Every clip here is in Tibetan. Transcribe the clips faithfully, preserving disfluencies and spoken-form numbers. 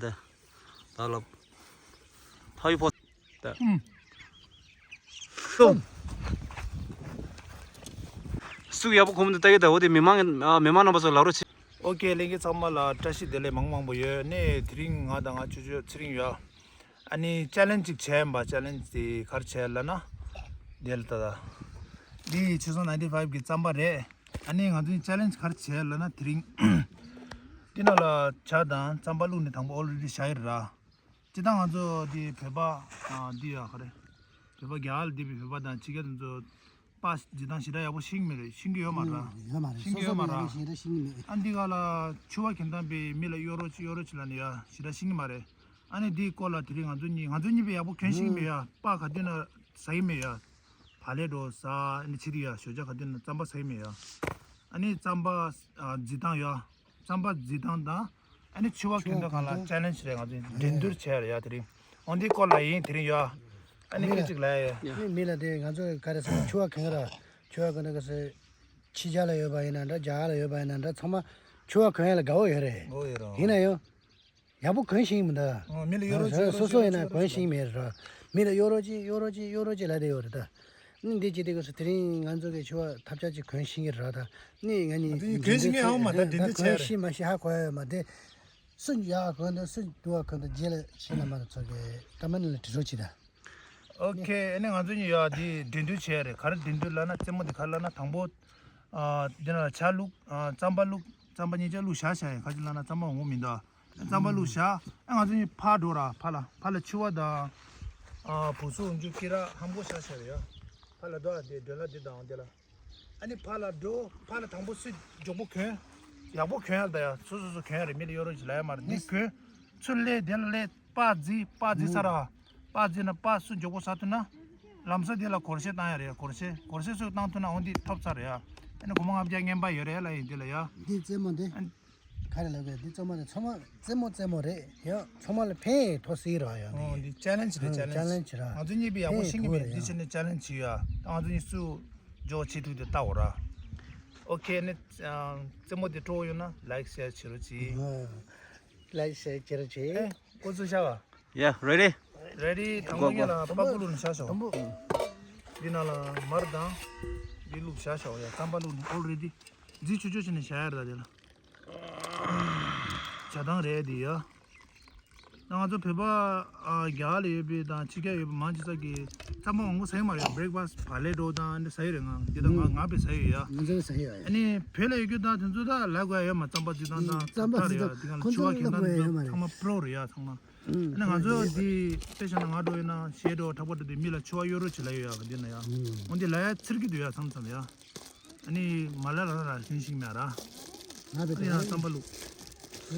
ད་ད་ལ་ཕ་ཡུ་ཕོ་ད་ཨུམ་སུམ་སུ་ཡག་པོ་གོམ་དུ་ལྟ་གི་ད། འོ་དེ་མི་མང་མི་མང་རྣམ་པ་ཚོ་ལབ་རོགས་བྱེད། ཨོ་ཀེ། ལྷན་རྒྱས་ཚང་མ་ལ་བཀྲ་ཤིས་བདེ་ལེགས་མང་མང་པོ་ཡོད། ནས་དེ་རིང་ང་དང་ང་ཆོས་ཆོས་ཚེ་རིང་ཡོད། ཨ་ནི་ཅེ་ལེན་ཇི་ཅིག་བྱས་ཡིན་པ། ཅེ་ལེན་ཇི་དེ་ག་རེ་བྱས་ལབ་ན། དེ་ལ་ད་ད་འདི་ཆོས་སོང་ནའིན་ཊི་ཕའིབ་གི་རྩམ་པ་རེད། ཨ་ནི་ང་ཚོའི་ཅེ་ལེན་ཇི་ག་རེ་བྱས་ལབ་ན། དེ་རིང་འདི་ནང་ལ་ཇ་དང་རྩམ་པ་བླུགས་ནས་དང་པོ་ཨོལ་རེ་ཌི་བཞག་ཡོད་ར། སྤྱིར་བཏང་ང་ཚོ་འདི་བོད་པ་ཨ་འདི་ཡ་ག་རེ། བོད་པ་རྒྱ་གར་ལ་བསྡད་པའི་བོད་པ་དང་ཕྱི་རྒྱལ་དེ་ཚོ་པ་འཇིག་སྟངས་ཞེ་དྲག་ཡག་པོ་ཤེས་ཀྱི་མེད་རེད། ཤེས་ཀྱི་ཡོད་མ་རེད། ཡོད་མ་རེད། ཤེས་ཀྱི་ཡོད་མ་རེད། སོ་སོ་ཞེ་དྲག་ཤེས་ཀྱི་མེད། ཨ་འདི་ག་ལ་ཕྱུ་པ་གྱོན་སྟངས་པའི་མི་ལ་གཡོ་རོགས་བྱེད་གཡོ་རོགས་བྱེད་ལབ་ནས་ཡ་ཞེ་དྲག་ཤེས་ཀྱི་མ་རེད། ཨ་ནི་འདིའི་སྐོར་ལ་དེ་རིང་ང་ཚོ་གཉིས་ང་ཚོ་གཉིས་པས་ཡག་པོ་གྱོན་ཤེས་ཀྱི་མེད་ཡ། པ་ག་དུས་ན་ཟ་གི་མེད་ཡ། བག་ལེབ་འགྲོ་ཟ། ཨ་ནི་ཕྱི་དེ་ཡ་ཞོགས་ཇ་ག་དུས་ན་རྩམ་པ་ཟ་གི་མེད་ཡ། ཨ་ནི་རྩམ་པ་ཨ་འཇིག་སྟངས་ཡ། རྩམ་པ་འཇིག་སྟངས་དང་། ཨ་ནི་ཕྱུ་པ་གྱོན་སྟངས་སྒང་ལ་ཅེ་ལེན་ཇི་རེད། ང་ཚོས་འགྲན་བསྡུར་བྱས་རེད་ཡ་དེ་རིང་། འོ་འདིའི་སྐོར་ལ་ཡིན་དེ་རིང་ཡ། ཨ་ནི་སྐད་ཅིག་ལབ་ཡ། ཨ་ནི་མི་ལ་དེ་ང་ཚོ་ག་རེ་ཟེར་ན་ཕྱུ་པ་གྱོན་ར། ཕྱུ་པ་གྱོན་ན་ག་ཟེར། ཕྱི་རྒྱལ་ལ་ཡོད་པ་ཡིན་ན་འདྲ། རྒྱ་གར་ལ་ཡོད་པ་ཡིན་ན་འདྲ། ཚང་མ་ཕྱུ་པ་གྱོན་ཡ་ལ་དགའ་བོ་ཡོད་རེད། དགའ་བོ་ཡོད་རེད། ཡིན་ན་ཡང་། ཡག་པོ་གྱོན་ཤེས་ཀྱི་མི་འདུག་ཨོ། མི་ལ་གཡོ་རོགས་བྱེད། སོ་སོ་ཡིན་ན་གྱོན་ཤེས་ཀྱི་མེད་ར། མི་ལ་གཡོ་རོགས་བྱེད་གཡོ་རོགས་བྱེད་གཡོ་རོགས་བྱེད་ལབ་བསྡད་ཡོད་རེད་ད། ནི་འདི་བྱེད་དུས་སྐབས་སུ་དེ་རིང་ང་ཚོ་གི་ཕྱུ་པ་ཐབས་ཆག་ཅིག་གྱོན་ཤེས་ཀྱི་རེད་ད། ནི་ང་གཉིས་ང་ཚོ་གྱོན་ཤེས་མཁན་ཡོད་མ་རེད། ད་འགྲན་བསྡུར་བྱས་རེད། གྱོན་ཤེས་མ་ཤེས་ཧ་གོ་ཡ་ཡོད་མ་རེད། སུ་ཡག་གྱོན་འདུག་སུ་སྡུག་ག་གྱོན་འདུག་རྗེས་ལ་ཕྱི་ལ་མ་རེད། ཚོ་གི་ཀ་མེན་ལ་དྲི་རོགས་བྱེད་ད། ཨོ་ཁེ། ཨ་ནི་ང་ཚོ་གཉིས་ཡ་འདི་འགྲན་བསྡུར་བྱས་རེད། ག་རེ་འགྲན་བསྡུར་ལབ་ན། རྩེད་མོ་འདི་ག་རེ་ལབ་ན། དང་པོ་ཨ་འདི་ན་ཇ་བླུགས། ཨ་རྩམ་པ་བླུགས། རྩམ་པ་གཉིས་ཆ་བླུགས་བཞག་བཞག་ཡ། ག་ཅི་ལབ་ན་རྩམ་པ་འོང་གི་མི་འདུག་རྩམ་པ་བླུགས་བཞག་ཨ་ང་ཚོ་གཉིས་ཕར་འགྲོ་ར། ཕར་ལ་ཕར་ལ་ཕྱུ་པ་དང་ཨ་བུ་སུ་འོང་རྒྱུ་ཀི་ར་ཧམ་གོ་ཤ་ཤ་རེད་ཡ། ཕར་ལ་འགྲོ་ཨ། དེ་སྒྲོན་ལ་འདི་དང་དེ་ལ། ཨ་ནི་ཕར་ལ་འགྲོ། ཕར་ལ་དང་པོ་སུ་མགྱོགས་པོ་གྱོན། ཡག་པོ་གྱོན་ཡ་ད་ཡ། སོ་སོ་སོ་གྱོན་ཡ་རེད། མི་ལ་གཡོ་རོགས་ཅིག་ལ་ཡ་མ་རེད། འདི་གྱོན། ཚུར་སླེབས། དེ་ལ་སླེབས། པ་རྫི། པ་རྫི་ས་ར། པ་རྫི་ན་པ་སུ་མགྱོགས་པོ་ཟ་ཐུབ་ན། ལམ་སང་དེ་ལ་སྒོར་གཞས་བཏང་ཡ་རེད་ཡ། སྒོར་གཞས་སྒོར་གཞས་སུ་བཏང་ཐུབ་ན་འོ་འདི་ཐོབ་ཚར་རེད་ཡ། ཨ་ནི་སྒོར་མོ་ལྔ་བརྒྱ་རྔན་པ་ཡོད་རེད་ལ་ཡིན་དེ་ལ་ཡ། འདི་རྩེད་མོ་འདི། ཨ་ག་རེ་ལབ་དགོས། འདི་རྩེད་མོ་འདི་ཚང་མ་རྩེད་མོ་རྩེད་མོ་རེད་ཡ། ཚང་མ་ལ་ཕན་ཐོགས་སྲིད་ར་ཡ། འོ་འདི་ཅེ་ལེན་ཇི་རེད། ཨ་ཅེ་ལེན་ཇི། ཅེ་ལེན་ཇི་ར། ང་ཚོ་གཉིས་པོས་ཡག་པོ་ཤེས་ཀྱི་མེད། འདི་ཕན་ཐོགས་རེད་ཡ། ཕན་ཐོགས་རེད་ཡ། འདི་ཕྱིན་ནས་ཅེ་ལེན་ཇི་བྱེད་ཡ། ད་ང་ཚོ་གཉིས་སུ་འཇོག་བྱེད་ཐུབ་དེ་ལྟ་འོ་ར། ཨོ་ཁེ། ཨ་ནི་རྩེད་མོ་འདི་སྤྲོ་ཡོང་ན་ལའིག་ཤེར་བྱེད་རོགས་གྱིས། ལའིག་ཤེར་བྱེད་རོགས་གྱིས། ཨེ་འགོ་ཚུགས་བཞག་པ། ཡ་རེ་ཌི། རེ་ཌི། དང་པོ་ཉིད་ལ་པགས་ཀོ་བླུགས་ནས་བཞག་ཤོག་དང་པོ། འདི་ནང་ལ་མར་དང་འདི་བླུགས་བཞག་ཤོག་ཡ། རྩམ་པ་བླུགས་ནས། ཨོལ་རེ་ཌི་རྫི་ཆུ་ཆུ་བྱས་ནས་བཞག་ཡ་རེད་ད། དེ་ལ་ཇ་དང་རེད་དེ་ཡ། ད་ང་ཚོ་བོད་པ་ཨ་རྒྱ་གར་ལ་ཡོད་པའི་དང་ཕྱི་རྒྱལ་ཡོད་པ་མང་ཆེ་ས་གིས་རྩམ་པ་མང་པོ་ཟ་ཡི་མ་རེད་ཡ། བྷི་རེག་ཕ་སི། བག་ལེབ་འདྲ་བོ་དང་འདི་ཟ་ཡི་རེད། ང་འདི་དང་ང་ང་དཔེ་ཟ་ཡི་ཡོད་ཡ། ང་ཚོ་ཟ་ཡི་ཡོད་ཡ། ཨ་ནི་བོད་ལ་ཡོད་རྒྱུ་དང་དེ་ཚོ་ད་ལབ་དགོས་ཡ་ཡོད་མ། རྩམ་པ་རྫི་སྟངས་དང་རྩམ་པ་ཐབ་རྩི་ཡ། འདི་ག་ལ་ཕྱུ་པ་གྱོན་སྟངས་འདི་ཚོ་ཚང་མ་པྲོ་རེད་ཡ། ཚང་མ། ཨ་ནི་ང་ཚོ་འདི་དཔེ་བཞག་ན་ང་འདྲ་བོ་ཡིན་ན་གཞས་འདྲ་བོ་གྲགས་པ་འདྲ་དེ་མི་ལ་ཕྱུ་པ་གཡོ་རོགས་བྱེད་ལབ་ཡོད་ཡ། འདི་ན་ཡ། འོ་འདི་ལབ་ཡ་ཚེར་གྱི་འདུག་ཡ། མཚམས་མཚམས་ཡ། ཨ་ནི་མ་ལ་རང་རང་ཤིང་ཤིང་མེད་ར། ང་ཨ་ནི་ཡང་རྩམ་པ་བླུགས། ད་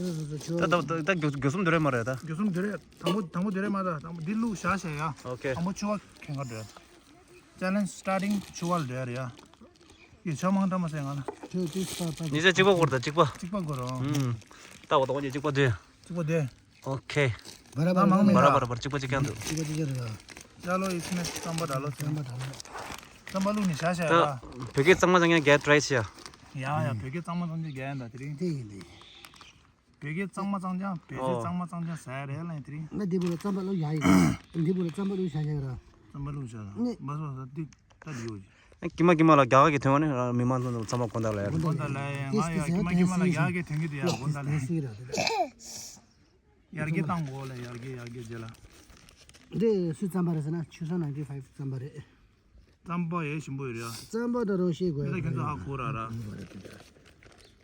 ད་ད་ད་གྱོ་གྱོ་གསུམ་དེ་རེད་མ་རེད་ད། གྱོ་གསུམ་དེ་རེད། དང་པོ་དང་པོ་དེ་རེད་མ་ད། དང་པོ་འདི་བླུགས་བཞག་བཞག་ཡ། ཨོ་ཁེ། དང་པོ་ཕྱུ་པ་གྱོན་ག་འདྲ། ཅེ་ལེན་ཇི་སི་ཊར་ཊིང་ཕྱུ་པ་ལ་འདྲ་རེད་ཡ། ཡི་ཆ་མང་དྲགས་མ་ཟེར་ང་ལ། ཁྱོད་ཏིས་པ་པ། ཉིས་ཆ་གཅིག་པ་སྐོར་ད་གཅིག་པ། གཅིག་པ་སྐོར་རོ། ཨུམ། ད་འོ་ད་འོ་ཉིས་གཅིག་པ་དེ། གཅིག་པ་དེ། ཨོ་ཁེ། བ་ར་བ་ར་མང་མི་བ་ར་འདུག་བ་ར་བ་ར་གཅིག་པ་གཅིག་རྐྱང་འདུག་གཅིག་པ་གཅིག་རྐྱང་འདུག་ཡ་ལོ་ཨིས་མེ་རྩམ་པ་ད་ལོ་རྩམ་པ་ད་ལོ། རྩམ་པ་བླུགས་ནས་བཞག་བཞག་ད་ཡ། བོད་སྐད་གཙང་མ་གཙང་རྐྱང་རྒྱག་ཊ་རའི་བྱེད་ཡ། ཡ་ཡ། བོད་སྐད་གཙང་མ་གཙང་རྐྱང་རྒྱག་ཡ་ད་དེ་རིང་། དེ་ཡིན་དེ། བོད་སྐད་གཙང་མ་གཙང་རྐྱང་། བོད་སྐད་ཨོ། གཙང་མ་གཙང་རྐྱང་ཟེར་ཡ་རེད་ལ་དེ་རིང་། ང་འདི་བུ་ལ་རྩམ་པ་བླུགས་བཞག་ཡིན། འདི་བུ་ལ་རྩམ་པ་བླུགས་བཞག་བཞག་ར། རྩམ་པ་བླུགས་བཞག་ར། ནི། མ་སོང་ས་འདི་ད་འདི་ཡོད་ཀྱི། ཀྱི་མ་ཀྱི་མ་ལ་རྒྱ་གར་གྱི་ཐོན་པ་ནི་ར་མི་མང་ཚོ་ཚང་མ་དགོང་དག་ལ་ཡ། དགོང་དག་ལ་ཡ། ང་ཡ་ཀྱི་མ་ཀྱི་མ་ལ་རྒྱ་གར་གྱི་ཐོན་གྱི་འདུག་ཡ། དགོང་དག་ལ་ཡ། ཡར་རྒྱས་བཏང་དགོས་ལ། ཡར་རྒྱས་ཡར་རྒྱས་རྗེས་ལ། འདི་སུའི་རྩམ་པ་རེད་ཟེར་ན་ཆུ་སྲང་ནང་གི་ཕའིབ་རྩམ་པ་རེད། རྩམ་པ་ཡས་ཞིམ་པོ་ཡོད་རེད་ཡ། རྩམ་པ་ད་རུང་ཤེས་དགོས་ཡ། འདི་ལ་ཁྱོད་ཚོ་ཧ་གོ་ར་ར།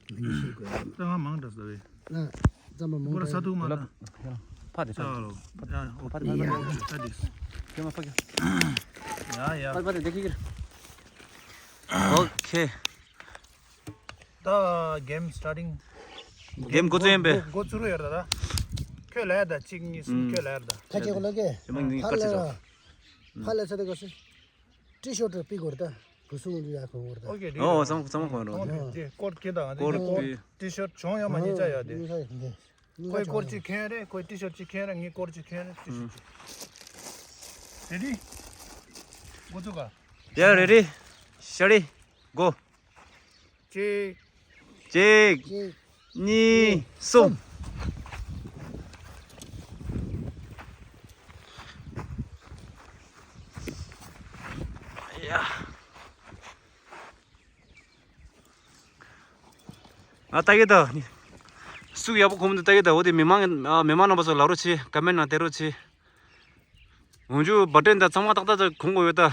ད་ང་མང་དྲགས་ཟ་བས། ལ། རྩམ་པ་མང་པོ་ར་ས་ཐུག་མ་ད། ཕ་དེ་ཕ་ཅག་ལོ། ཡ་ཨོ་ཕ་དེ་ཕ་དེ་ཕ་དེ་ཕ་དེ། ཁྱོད་མ་ཕ་གི། ཡ་ཡ། ཕ་ཕ་དེ་འདི་ཁི་ཁི། ཨོ་ཁེ། ད་གེམ་སི་ཊར་ཊིང་། གེམ་འགོ་ཚུགས་ཡིན་པས། འགོ་འགོ་ཚུགས་རོགས་ཡོད་ར་ད། ཁྱོད་ལ་ཡ་ད་གཅིག་གཉིས་གསུམ། ཁྱོད་ལ་ཡ་ད། ཁ་ཅིག་ལ་གེ། ཕ་ལ་ཕ་ལ་ས་ད་ག་སི། ཊི་ཤོ་ཊི་པི་གོར་ད། བུ་སུ་འདི་ཡ་གོ་གོར་ད། ཨོ་ཀེ། འདི་ཨོ་ཚང་ཚང་མ་གོ་རོ། ཨོ་ཀེ། འདི་སྐོར་ཁེ་ད་འདི་སྐོར་སྐོར་པི། ཊི་ཤོ་ཊི་བྱུང་ཡོད་མ་ཉིས་ཆ་ཡ་འདི། ཁོས་སྐོར་གཅིག་ཁེན་རེད། ཁོས་ཊི་ཤོ་ཊི་གཅིག་ཁེན་རེད། ངས་སྐོར་གཅིག་ཁེན་རེད། ཊི་ཤོ་ཊི་གཅིག་རེ་ཌི། འགོ་ཚུགས་ག་ཡ་རེ་ཌི། ཤ་རི། གོ། གཅིག་གཅིག་གཅིག་གཉིས། གསུམ། ཡ། ང་ལྟ་གི་ད། སུ་ཡག་པོ་གོམས་འདུག་ལྟ་གི་ད། འོ་དེ་མི་མང་གི་ཨ། མི་མང་རྣམ་པ་ཚོ་ལབ་རོགས་བྱེད། ཀ་མེན་ནང་སྟེར་རོགས་བྱེད། འོན་ཀྱང་བ་ཏྲེན་ད་གཙང་མ་ཏག་ཏག་ཅིག་གོན་དགོས་ཡོད་ད།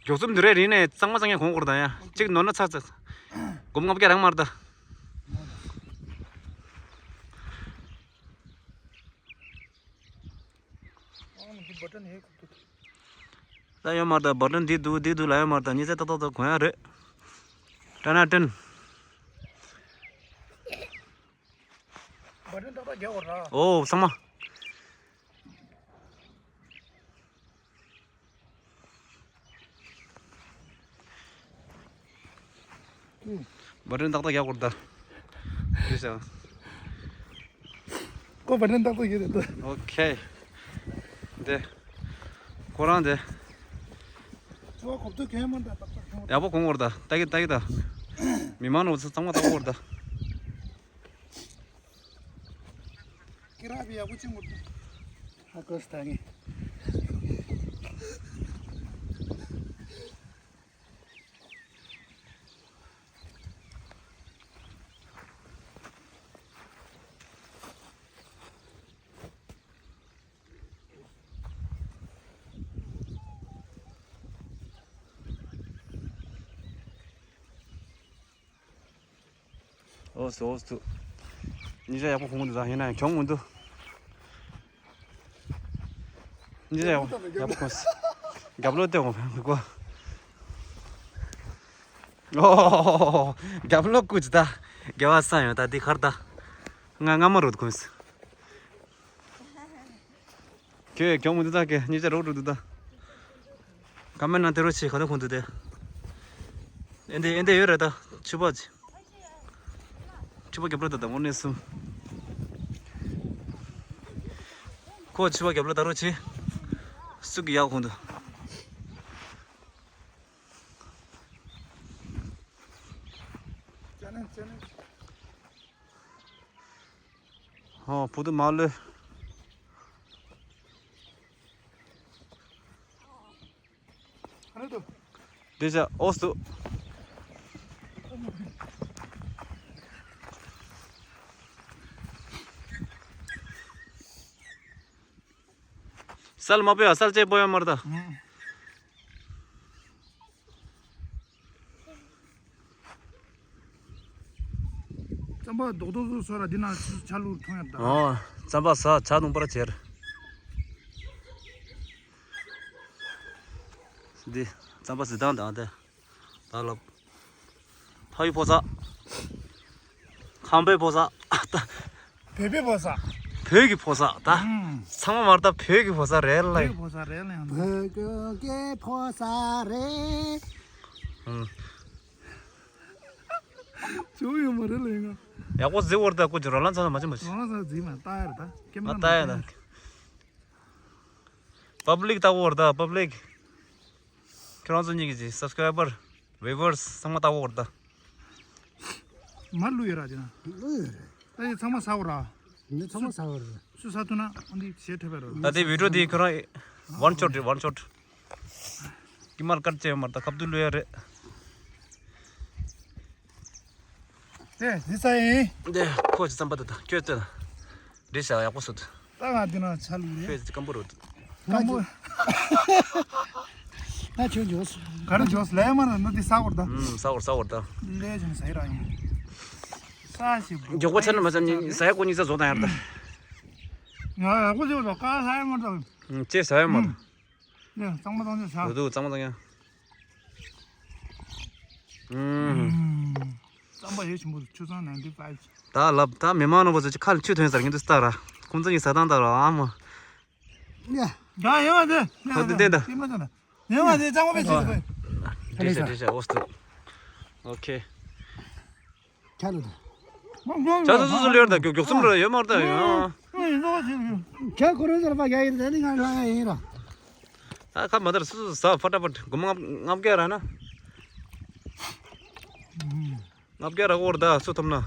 མགྱོགས་ཚོམ་འདི་རེད། རིང་ནས་གཙང་མ་གཙང་ཡ་གོན་དགོས་རེད་ད། ཡ་གཅིག་ནོར་ན་ཚར་ཚར། སྒོར་མོ་ལྔ་བརྒྱ་རག་མ་རེད་ད། ལབ་ཡོད་མ་རེད་ད། བ་ཏྲེན་འདི་འདུག་འདི་འདུག་ལབ་ཡོད་མ་རེད་ད། ཉི་ཚེ་ཏག་ཏག་ཏག་གོན་ཡ་རེད། ཏྲ་ན་ཏྲན། བ་ཏྲེན་ཏག་ཏག་རྒྱག་དགོས་ར། ཨོ་ཚང་མ། བ་ཏྲེན་ཏག་ཏག་རྒྱག་དགོས་ར་ད། དེ་བྱ། ཁོ་བ་ཏྲེན་ཏག་ཏག་རྒྱག་རེད་ད། ཨོ་ཁེ། འདི། ཁོ་རང་འདི། ཁོ་གོ་ཐོས་གན་མ་འདྲ་ཏག་ཏག་གོན། ཡག་པོ་གོན་དགོས་ར་ད། ལྟ་གི་ལྟ་གི་ད། མི་མང་ནོར་ཚང་མ་ལྟ་དགོས་ར་ད། ཁྱེད་རང་བི་ཡག་པོ་ཅིག་ངུ། ཧ་གོ་སྟ་ངེ། ཨོ་སི་ཨོ་སི། ཉི་ཤ་ཡག་པོ་གོན་གི་འདུག་ད། ཡིན་ན་ཡང་གྱོང་མི་འདུག་ཉི་ཤ་ཡག་པོ་ཡག་པོ་གོན་སོང་། རྒྱབ་ལོགས་བལྟས་འོང་གོ། ཨོ། རྒྱབ་ལོགས་སྐུ་ཅི་ད། དགེ་བ་བསགས་ཡོང་ད་འདི་ཁར་ད། ང་སྔ་མ་རུ་གོན་སོང་། ཁྱོད་གྱོང་མི་འདུག་ད། ཁྱོད་ཉི་ཤ་རོགས་འགྲོ་འདུག་ད། ཀ་མེན་ནང་སྟེར་རོགས་བྱེད། ག་ནས་གོན་འདུག་དེ། ཨེ་འདི་ཨེ་འདི་ཡོད་རེད་ད། ཕྱུ་པ་ཅིག་ཕྱུ་པ་རྒྱབ་ལོགས་ད་ད་དངོས་གནས་སུ། ཁོ་ཕྱུ་པ་རྒྱབ་ལོགས་ད་རོགས་བྱེད། སུ་གི་ཡག་གོན་འདུག་ཨོ་བུ་དུ་མ་ལོས། འདི་བྱ་ཨོ་སུ། སལ་མ་པོ་ཡ་སལ་ཅེ་པོ་ཡ་མར་ད། རྩམ་པ་རྡོག་རྡོག་བཟོས་སོ་ར། འདི་ན་ཆ་ལུགས་མཐོང་ཡ་ད། ཨོ། རྩམ་པ་ཟ་ཆ་ནུང་པར་བྱེར། འདི་རྩམ་པ་ཟི་དང་དང་དེ། ད་ལབ། ཕ་ཡུལ་ཕོ་གསར། ཁམས་པའི་ཕོ་གསར། བོད་པའི་ཕོ་གསར། བོད་ཀྱི་ཕོ་གསར་ད། ཨང་། ཚང་མ་མར་ད་བོད་ཀྱི་ཕོ་གསར་རེད་ལ། བོད་ཀྱི་ཕོ་གསར་རེད་ལ་ཡང་། བོད་ཀྱི་ཕོ་གསར་རེད། ཨང་། བྱུང་ཡོད་མ་རེད་ལ་ཡིན་ང་། ཡག་པོ་ཟེར་བར་ད་ཀོ་ཅི་རོ་ལང་ཚང་མ་ཅི་མ་ཅི། རོ་ལང་ཚང་ཟིན་མ་ལྟ་ཡ་རེད་ད། ཀེམ་ར་ལྟ་ཡ་ན། པབ་ལིག་ལྟ་བོར་ད་པབ་ལིག་ཁྱོད་རང་ཚོ་གཉིས་ཀྱི་སབ་སི་ཀ་རའི་བར་ཝི་ཝར་སི་ཚང་མ་ལྟ་བོར་ད། མར་བླུགས་ཡོད་ར་ཅི་ན། བླུགས་ཡོད་རེད། ད་ཡི་ཚང་མ་ཟ་བོ་ར། འདི་ཚང་མ་ཟ་བོ་རེད། སུ་ཟ་ཐུབ་ན་འདི་བྱེད་ཐུབ་པ་རེད། ད་དེ་བི་ཌིའོ་དེ་ཁྱོད་རང་ཝན་ཤོ་ཊི་རེད། ཝན་ཤོ་ཊི། ཀི་མར་ཀར་ཅེ་མར་ད་ཁབ་ཏུ་བླུགས་ཡོད་རེད། དེ་འདི་ས་ཡིན། དེ་ཁོ་ཅི་རྩམ་པ་དེ་དང་ཁྱོད་ཚོ་ལ་འདྲེ་བྱ་ཡག་པོ་སོད། ད་ང་འདི་ན་ཆ་ལུགས་རེད། ཁྱོད་ཀྱི་སྐམ་པོ་རོད། སྐམ་པོ། ད་ཁྱོད་འཇོག་སོང་། ག་རེ་འཇོག་སོང་ལས་མ་ར་ན་འདི་ས་བོར་ད། ཨུམ་ས་བོར་ས་བོར་ད། ལས་ཀྱང་ཟ་ཡི་ར་ཡིན། ས་ཞིག་མགྱོགས་པོ་ཆ་ན་མ་ཟ་ནི་ཟ་ཡག་གོ་གཉིས་ས་བཟོ་དང་ཡར་ད། ང་ཡག་པོ་ཟེར་བ་ཀ་ས་ཡ་མ་ད། ཨུམ་ཅེ་ས་ཡ་མ་ད། ཡ་གཙང་མ་གཙང་ཅེ་ས། རུ་དུ་གཙང་མ་གཙང་ཡ། ཨུམ། རྩམ་པ་ཡོད་ཆེན་པོ་ཆུ་ཚང་ནང་དུ་ཀ་ཅི། ད་ལབ་ད་མི་མང་ནང་པ་ཚོ་ཁ་ལ་ཆུ་ཐོན་ཟེར་གྱིན་འདུག་ལྟ་ར། ཁོང་ཚོ་གཉིས་ཟ་སྟངས་ལྟ་ར་ཨ་མ། ཡ། ད་ཡོད་པ་དེ། ཁོ་དེ་བསྟན་ད། ཡོད་པ་དེ་རྩམ་པ་པའི་ཆེད་དུ། འགྲིག་ཤག་འགྲིག་ཤག་ཨོ་སྟུ། ཨོ་ཁེ། ཆ་ལ་ད། ཆ་ཚོ་སུ་སུ་ལེར་ད་མགྱོགས་མགྱོགས་ཙམ་ར་ཡོད་མ་རེད་ད་ཡོད། ཁྱེད་ཁོ་རང་ཚོ་ལ་ཕ་རྒྱག་ཡིན་ད་ནི་ང་ལ་ཡིན་ར། ད་ཁ་མ་དར་སུ་སུ་ཟ་ཕ་ཏྲ་ཕ་ཏྲ་སྒོར་མོ་ལྔ་བརྒྱ་རག་ན། ལྔ་བརྒྱ་རག་གོ་ར་ད་སུ་ཐོབ་ན།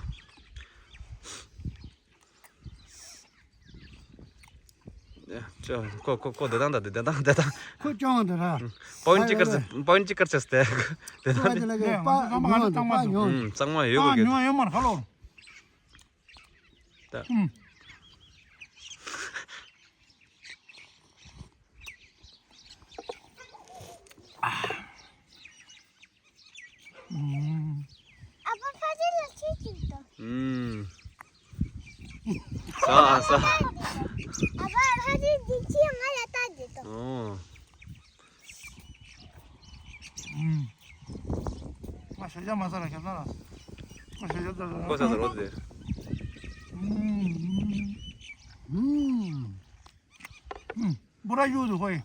ཅོ་ཀོ་ཀོ་ཀོ་བདེ་ཐང་ད་བདེ་ཐང་བདེ་ཐང་། ཁོ་ཅང་དེ་ར། པོ་ཡིན་ཅི་ཀར་ཅི་པོ་ཡིན་ཅི་ཀར་ཅི་སྟེ། བདེ་ཐང་དེ། ལ་གི་པ་ཉོ་དང་པ་ཉོ། ཨུམ་གཙང་མ་ཡོད་པ་གི། ཉོ་ཡོད་མར་ཧ་ལོ། ད། ཨུམ། ཨ་ཕ་ཕ་ཅི་ལ་ཅི་ཅི་ཏོ། ཨུམ། ས་ས། ཨ་ཕ་ཕ་ཅི་ཅི་ཅི་ང་ལ་ལྟ་ཅི་ཏོ། ཨོ། ཨུམ། ང་ཤ་ཇ་མ་ཟ་ར་ཁྱབ་ན་ར། ང་ཤ་ཇ་ཟ་ར། ཁོ་ས་ཟ་རོ་དེ། ཨུམ། ཨུམ། ཨུམ། པུ་ར་ཡུ་དུ་ཧོ་ཡི།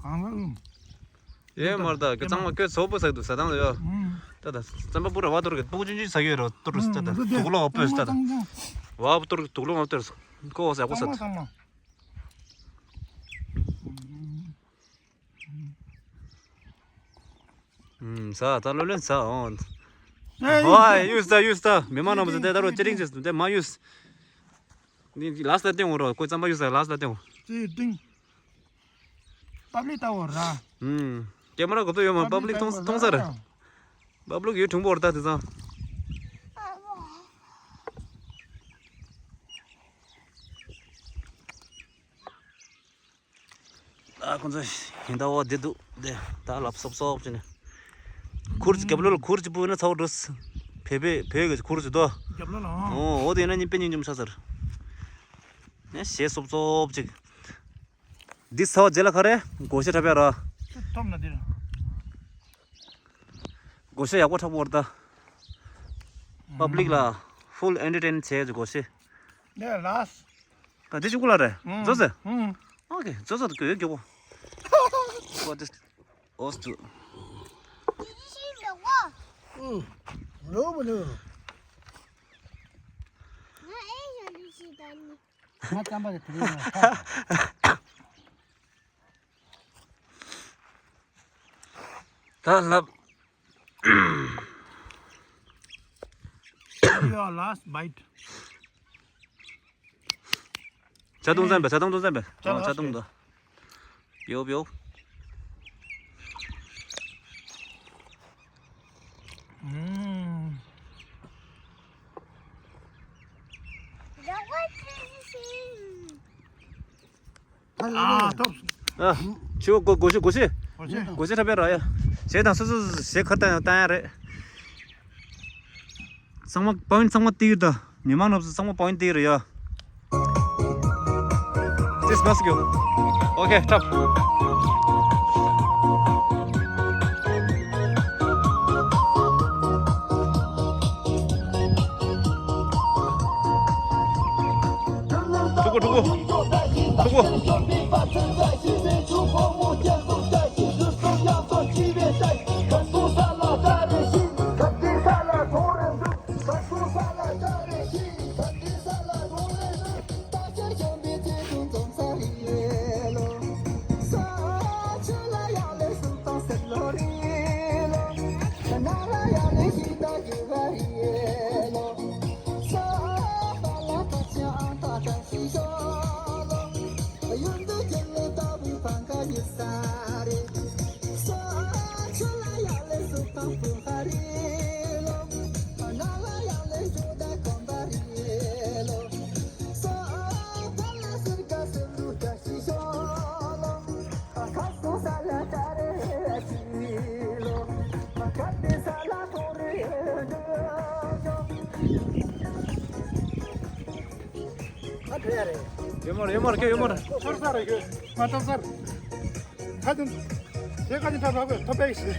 ཨུམ། གང་ལ་ཨུམ། ཡེ་མར་ད་གི་གཙང་མ་ཀོས་ཚོ་པོ་ཟག་དུ་ས་དང་ལ་ཡོ། ཨུམ། ད་ད་རྩམ་པ་པུ་ར་བ་ཏོར་གི་པུ་ཅུན་ཅུན་ཟག་ཡོད་རོ་ཏོར་ད་ད་དུག་ལོག་པོས་ད་ད། བ་པུ་ཏོར་དུག་ལོག་ཏོར། ཀོ་ཟག་པོ་ས་ད། ཨུམ། ས་ད་ལོ་ལེན་ས་འོང་། ཨེ། ཧོ་ཡུས་ད་ཡུས་ད་མི་མང་རྣམས་ཚོ་དེ་ད་རོ་ཅི་རིང་ཅི་དེ་མ་ཡུས། ནི་ལ་སི་ལ་སྟེང་འོ་རོ་ཀོས་རྩམ་པ་ཡུས་ལ་སི་ལ་སྟེང་འོ། ཅི་ཏིང་། པབ་ལིག་ལྟ་བོ་ར། ཨུམ། ཀེ་མ་ར་གོ་ཏོ་ཡོད་མ་པབ་ལིག་མཐོང་མཐོང་ས་ར། པབ་ལིག་ཡོད་ཁྲུང་པོ་ར་ད་དེ་ཚང་། ཨ་ཁོང་ཚོ་ཡིན་ད་འོ་དེ་འདུག་དེ་ད་ལབ་སོབ་སོབ་བྱས་ནས། ཁུར་གྱི་རྒྱབ་ལོགས་ལ་ཁུར་གྱི་པུ་ན་ཚ་བོ་འགྲོ། བེ་བེ་བེ་གི་ཁུར་གྱི་དོ། རྒྱབ་ལོགས་ལ་ཨང་། ཨོ་འོ་དེ་ཡིན་ན་ཉིན་པེ་ཉིན་འཇུམ་ས་ཟེར། ནས་ཞེ་སོབ་སོབ་ཅིག་འདི་ཚ་བ་རྗེས་ལ་ཁ་རེ་སྒོ་ཤེ་འཁྲབ་ཡ་ར། ཐོབ་ན་འདིར། སྒོ་ཤེ་ཡག་པོ་འཁྲབ་བོར་ད། པབ་ལིག་ལ་ཧྥུལ་ཨེན་ཊར་ཊེན་བྱས་ཀྱི་སྒོ་ཤེ། ལེ་ལགས། ད་འདི་ཅི་ཀུ་ལ་རེད། ཨུམ། ཛོ་ཟེ། ཨུམ། ཨོ་ཀེ་ཛོ་ཛོ་ཀེ་ཡོད་ཀེ་བོ། What is ostu? ཨུམ། རོ་བོ་ནུ། ང་ཨེ་ཡ་ལུ་ཞིག་ད་ནི། ང་ཙམ་པ་རེ་དུ་རེ་ཡ། ད་ལབ། Your last bite. ཇ་དུང་ཙམ་པས་ཇ་དུང་དུང་ཙམ་པས། ཇ་ལ་ཇ་དུང་དུ། བེའོ་བེའོ། ཨུམ། ཨ་ཐོབ། ཨ། ཆུ་གོ་གོ་ཤི་གོ་ཤི། གོ་ཤི། གོ་ཤི་འཁྲབ་པའི་ར་ཡ། ཞེ་དང་སོ་སོ་ཞེ་ཁར་བཏང་བཏང་ཡ་རེད། ཚང་མ་པོ་ཡིན་ཚང་མ་ཏིག་ད། མི་མང་རྣམས་སུ་ཚང་མ་པོ་ཡིན་ཏིག་རེད་ཡ། This must go. Okay, top. ཕྲུ་གུ་ཕྲུ་གུ། ཕྲུ་གུ། ཡོད་མ་རེད་ཡོད་མ་རེད་ཁྱོད་ཡོད་མ་རེད། ཆར་ས་རེད་ཁྱོད་མ་ཐབས་སར། ཁ་ཅུང་། དེ་ཁ་ཅུང་ཐབས་རག་པས་ཐོབ་པས་ཤི།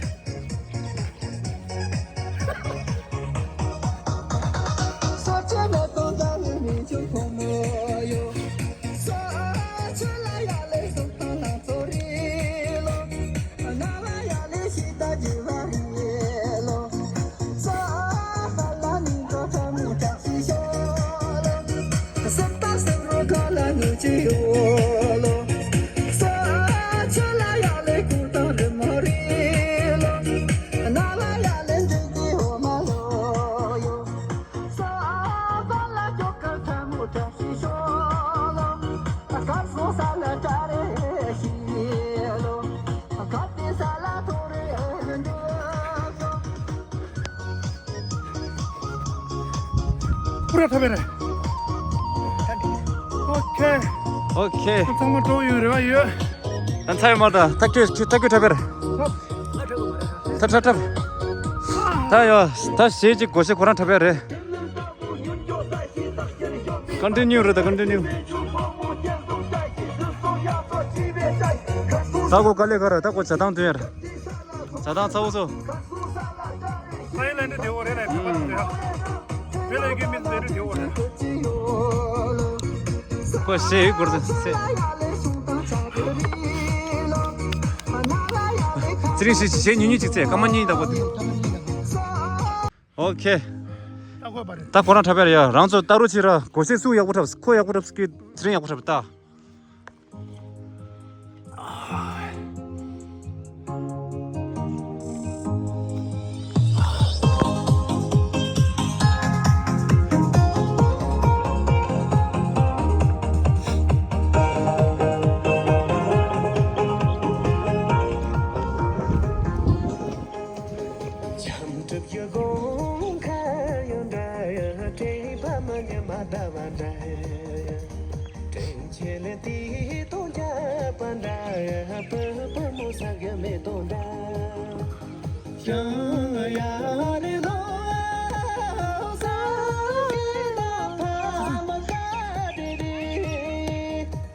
པྲ་ཐོབ་པ་རེད། ཨོ་ཁེ། ཨོ་ཁེ། ཚང་མ་འགྲོ་ཡོང་རེ་བ་ཡོད། ད་ཚ་ཡོད་མ་ད་ཐག་གཅོད་ཐག་གཅོད་འཁྲབ་པ་རེད། ཐ་ཐ་ཐ། ད་ཡོ། ད་ཞེས་ཅིག་གོ་ཤེས་ཁོ་རང་འཁྲབ་པ་རེད། Continue རེད་ད། Continue། ད་གོ་དཀའ་ལས་ཁག་རེད། ད་གོ་བྱ་སྟངས་སྟོན་ཡ་རེད། བྱ་སྟངས་ཚ་བོ་ཚོ། ཐའི་ལན་དེ་བདེ་བོ་རེད་ལ། བོད་ལ་ཡོད་མཁན་མི་ཚོ་དེ་རུ་བདེ་བོ་རེད། ཁོ་ཞེས་ཡོད་སྐོར་ཚོ་ཚེ། ཚེ་རིང་ཞེས་ཞེས་ཉུང་ཉུང་ཅིག་ཚེ་སྐར་མ་གཉིས་ད་གོ་དེ། ཨོ་ཁེ། ད་གོ་བ་རེད། ད་ཁོ་རང་འཁྲབ་པ་རེད་ཡ། རང་ཚོ་ལྟ་རོགས་བྱེད་ར། གོ་ཤེས་སུ་ཡག་པོ་འཁྲབ། ཁོ་ཡག་པོ་འཁྲབ་ཀྱི། ཚེ་རིང་ཡག་པོ་འཁྲབ་ད། འཇམ་གྲབ་ཡོད་དགོངས་ཁ་ཡོད་འདྲ། དྲན་པ་མ་ཉམས་མ་འདའ་བ་འདྲ། དྲན་ཆེ་ལས་དེ་དོན་རྒྱབ་པ་འདྲ། བུ་བུ་མོ་ས་ག་མེ་དོན་འདྲ། ཡང་ཡ་རེ་ལོ་ས་ག་ད་ཕ་མ་ཀ་དེ་དེ།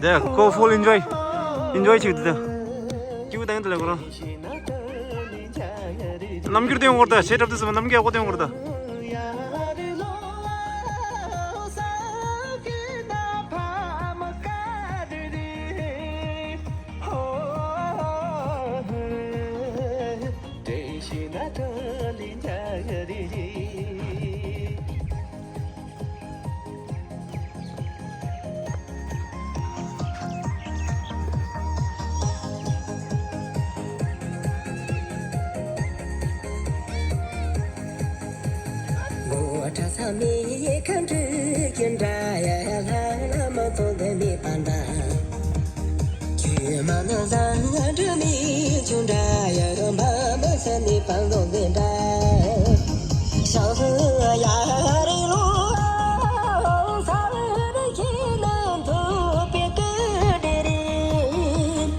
དེ་ཁོ་full enjoy enjoy བྱེད་དེ། ཀྱུ་དང་དེ་ལ་ཁོ་རང་། རྣམ་འགྱུར་སྟོན་དགོས་རེད་ད། གཞས་འཁྲབ་དུས་ཙམ་པ་རྣམ་འགྱུར་ཡག་པོ་སྟོན་དགོས་རེད་ད།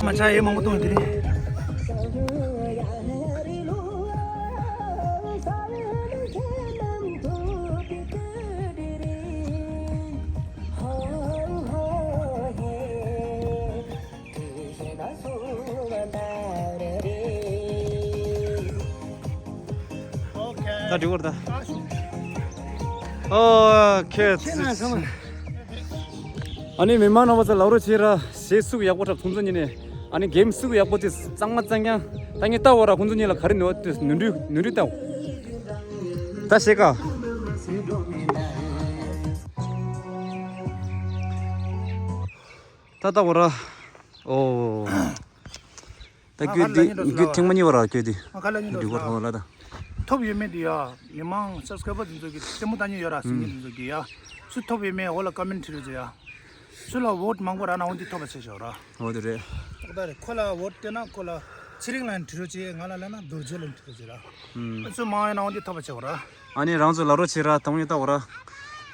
མ་ཆ་ཡེ་མང་པོ་གཏོང་དེ་རེད། ད་འགྲིག་གོ་རེད་ད། ཨོ་ཁེ། ཨ་ནི་མི་མང་རྣམ་པ་ཚོ་ལབ་རོགས་བྱེད་ར། གཞས་སུ་ཡག་པོ་འཁྲབ། ཁོང་ཚོ་གཉིས་ནས་ཨ་ནི་གེམ་སུ་ཡག་པོ་དེ་གཙང་མ་གཙང་རྐྱང་། ད་ངས་ལྟ་བ་ར་ཁོང་ཚོ་གཉིས་ལ་ག་རེ་ནུས་པ་དེ་ནོར་འཁྲུལ་ནོར་འཁྲུལ་ལྟ། ད་ཤེས་ཀ། ད་ལྟ་བ་ར། ཨོ། ད་ཁྱོད་འདི་ཁྱོད་ཐེངས་མ་གཉིས་པ་ར་ཁྱོད་འདི། ང་ཁ་ལ་གཉིས་འདི་གོ་ཐོག་ལ་ད། ཐོབ་ཡོད་མེད་འདི་ཡ། མི་མང་སབ་སི་ཀ་རའི་བར་འདི་ཚོ་གི་ལྟད་མོ་ལྟ་མཁན་ཡོད་ར་ཟིན་མཁན་འདི་ཚོ་གི་ཡ། སུ་ཐོབ་ཡོད་མེད་འོག་ལ་ཀོ་མེན་བྲིས་རོགས་བྱེད་ཡ། སུ་ལ་ཝོ་ཊི་མང་པོ་རག་ན་འོ་འདི་ཐོབ་པ་བྱེད་ཤོག་ར། འོ་དེ་རེད། ཨོ་ད་རེད། ཁོ་ལ་ཝོ་ཊི་སྤྲད་ན་ཁོ་ལ་ཚེ་རིང་ལ་བྲིས་རོགས་བྱེད། ང་ལ་ལབ་ན་རྡོ་རྗེ་ལ་བྲིས་རོགས་བྱེད་ར། ཨུམ། སུ་མང་ཡོད་ན་འོ་འདི་ཐོབ་པ་བྱེད་ར། ཨ་ནི་རང་ཚོ་ལབ་རོགས་བྱེད་ར། དང་པོ་ཉིད་ལྟ་འོ་ར།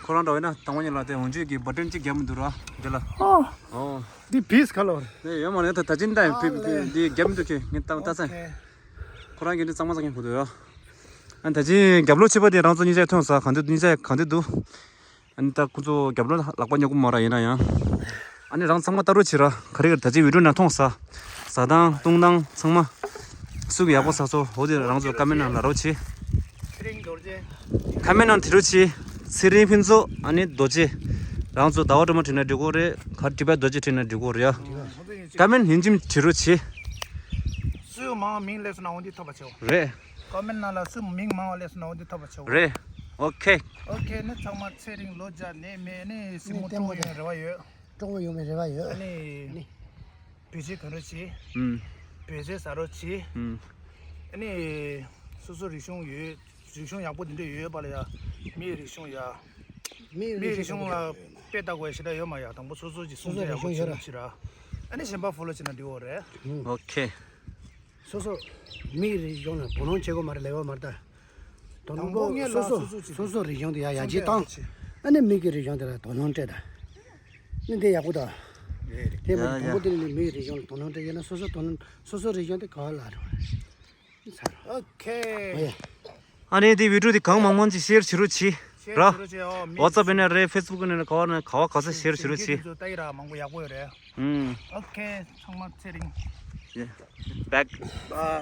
ཁོ་རང་འདྲ་བས་ན་དང་པོ་ཉིད་ལ་དེ་འོ་འཇུག་གི་བ་ཊན་གཅིག་རྒྱབ་མི་འདུག་ར་འདི་ལ། ཨོ། ཨོ། འདི་བིས་ག་ལོར། དེ་ཡོད་མ་རེད། ད་ད་ཅིན་ད་ཕི་ཕི་འདི་རྒྱབ་མི་འདུག་ཁྱེད་ངས་ལྟ་ལྟ་ཚེ། ཁོ་རང་གིས་འདི་གཙང་མ་གཙང་རྐྱང་གོ་འདུག་ཡ། ཨ་ད་ཅིན་རྒྱབ་ལོགས་ཕྱི་པ་དེ་རང་ཚོ་གཉིས་ཆ་མཐོང་ས་གང་འདུག་གཉིས་ཆ་གང་འདུག་འདུག་ཨ་ནི་ད་ཁོ་ཚོ་རྒྱབ་ལོགས་ལག་པ་ཉོ་གི་མ་ར། ཡིན་ན་ཡང་ཨ་ནི་རང་ཚང་མ་ལྟ་རོགས་བྱེད་ར། ག་རེ་ག་རེ་ད་ཅིན་བི་ཌིའོ་ནང་མཐོང་ས། ཟ་སྟངས་བཏུང་སྟངས་ཚང་མ་སུ་གི་ཡག་པོ་ཟ་སོ་འོ་དེ་རང་ཚོ་ཀོ་མེན་ནང་ལབ་རོགས་བྱེད། ཚེ་རིང་རྡོ་རྗེ། ཀོ་མེན་ནང་བྲིས་རོགས་བྱེད། ཚེ་རིང་ཕུན་ཚོགས་ཨ་ནི་རྡོ་རྗེ། རང་ཚོ་ཟླ་བ་སྒྲོལ་མ་བྲིས་ན་འགྲིག་གོ་རེད། ག་བྲིས་པ་རྡོ་རྗེ་བྲིས་ན་འགྲིག་གོ་རེད་ཡ། ཀོ་མེན་ཡིན་གཅིག་བྲིས་རོགས་བྱེད། སུ་མང་མིང་སླེབས་སོང་ན་འོ་འདི་ཐོབ་པ་བྱེད། རེད། ཀོ་མེན་ནང་ལ་སུ་མིང་མང་བ་སླེབས་སོང་ན་འོ་འདི་ཐོབ་པ་བྱེད། རེད། ཨོ་ཁེ། ཨོ་ཁེ། ནི་ཚང་མ་ཚེ་རིང་ལོ་བརྒྱ་ནས་མེད་ནི་སྲིང་མོ་ནི་སྤྲོ་བོ་ཡོང་རེ་བ་ཡོད། སྤྲོ་བོ་ཡོང་བའི་རེ་བ་ཡོད། ཨ་ནི། ནི། བེད་སྤྱོད་གང་རོགས་བྱེད། ཨུམ། བེད་སྤྱོད་ཟ་རོགས་བྱེད། ཨུམ། ཨ་ནི། སོ་སོ་རིག་གཞུང་ཡོད། རིག་གཞུང་ཡག་པོ་འདི་འདྲ་ཡོད་པ་ལ་ཡ། མིའི་རིག་གཞུང་ཡ། མིའི་མིའི་རིག་གཞུང་ལ་དཔེ་ལྟ་དགོས་ཞེ་དྲག་ཡོད་མ་ཡ། དང་པོ་སོ་སོ་གྱི་སོ་སོ་སྲུང་བྱ་ཡག་པོ་རིག་གཞུང་ཡོད་ར། བྱེད་ར། ཨ་ནི་གཞན་པ་ཕོ་ལོ་བྱེད་ན་འགྲིག་གོ་རེད། ཨོ་ཁེ། སོ་སོ་མིའི་རིག་གཞུང་ལ་བུ་ལོན་བྱེད་དགོས་མ་རེད། ལེགས་པ་མ་རེད་ད། དང་དང་པོ་པོ་ངས་སོ་ལ་སོ་སོ་སོ་སོ་གྱི་སོ་སོ་རིག་གཞུང་དེ་ཡ་ཡར་རྒྱས་བཏང་། སྲུང་བྱ་ཡག་པོ་བྱེད། ཨ་ནི་མི་གི་རིག་གཞུང་དེ་ལ་དོ་སྣང་སྤྲད་དང་། ནི་དེ་ཡག་པོ་དང་། རེད་རེད། དེ་མ་ཡ་ཡ། དང་པོ་དེ་ནི་མི་གི་རིག་གཞུང་ལ་དོ་སྣང་སྤྲད་ཡོད་ན་སོ་སོ་དོ་སྣང་སོ་སོ་རིག་གཞུང་དེ་ག་བ་ལ་རུང་། ཚར། ཨོ་ཁེ། ཨ་ནི་དེ་བི་ཌིའོ་དེ་གང་མང་མང་ཅིག་ཤེར་བྱེད་རོགས་གྱིས། ཤེར་ར། བྱེད་རོགས་བྱེད། ཨོ་མི། ཝ་ཚབ་ཡིན་ན་རེད། ཕེ་སི་བུག་ཡིན་ན་ག་བ་ན་ག་བ་ག་ས་ཤེར་བྱེད་རོགས་གྱིས། དེ་ཚོ་ལྟ་ཡི་ར་མང་པོ་ཡག་པོ་ཡོད་རེད། ཨུམ། ཨོ་ཁེ། ཚང་མ་ཚེ་རིང་། ཡེ། བེག། བཱའི།